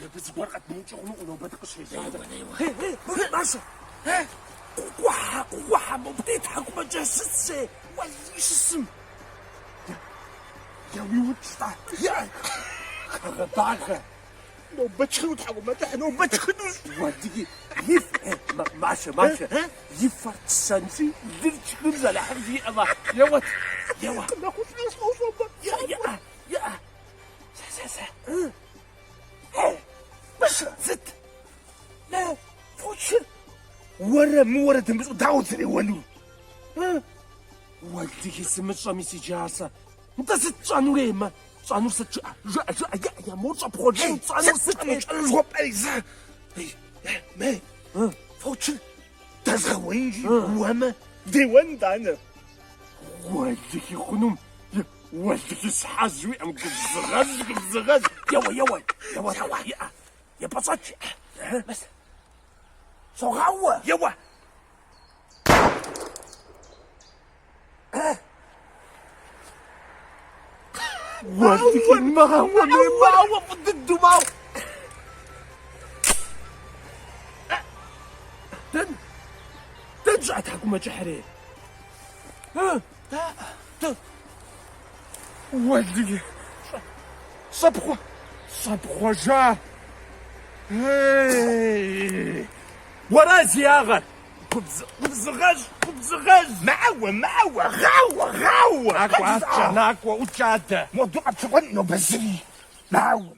Мыбы зыгуэр къэдмыукӏи хъунукъым, нобэ дыкъыщежьадэ. Маша, къыкъухьэ, къыкъухьэ, мобдей тхьэкӏумэкӏыхь щысщ, уэли щысым. Я уиукӏ-тӏэ, я хэгъэбагъэ. Нобэ тшхыну тхьэкӏумэкӏыхь, нобэ тшхынущ. Уэлэхьи, и Машэ, Машэ, и фэр тщэнщи, лыр тшхынщ, Алыхьым жиӏэмэ. Еуэт, еуэ. Къынэхъулӏащ нобэ. Иӏэ, иӏэ, иӏэ. Сэ, сэ, сэ. Маша, сыт? Мэ, фочыр. Уэрэ мыуэрэ дымыщӏэу дауэ дызэреуэнур? Уэлэхьи, сымыщӏэ мис иджы ар сэ. Нтӏэ сыт тщӏэнурей, мэ? Тщӏэнур сыт жыӏэ? Жыӏэ, жыӏэ, иӏэ, я мор щӏэпхъуэжын, тщӏэнур сыт? Тщӏэнур жыхуэпӏэри зэ. Мэ, фочыр дэзгъэуеинщи, уэмэ, деуэн итӏанэ. Уэлэхьи хъунум, уэлэхьи щхьэжь уиӏэм, губзыгъэжь, губзыгъэжь. Еуэ, еуэ, еуэ, еуэ, иӏэ, епӏэщӏэкӏ, иӏэ. Мис, согъауэ. Еуэ. Уэлэхьи, мауэ, мауэ, фӏы дыдэу мауэ. Дэн, дэн щыӏэ тхьэкӏумэкӏыхьри? Уэлэхьи, щӏэпхъуэ, щӏэпхъуэжа. Уэра зи ягъэр? Губзыгъэжь, губзыгъэжь! Мауэ, мауэ, гъауэ, гъауэ! Накӏуэ, аткӏэ, накӏуэ, ӏукӏ адэ! Моду къэплъыхъуэн нобэ зыри. Мауэ.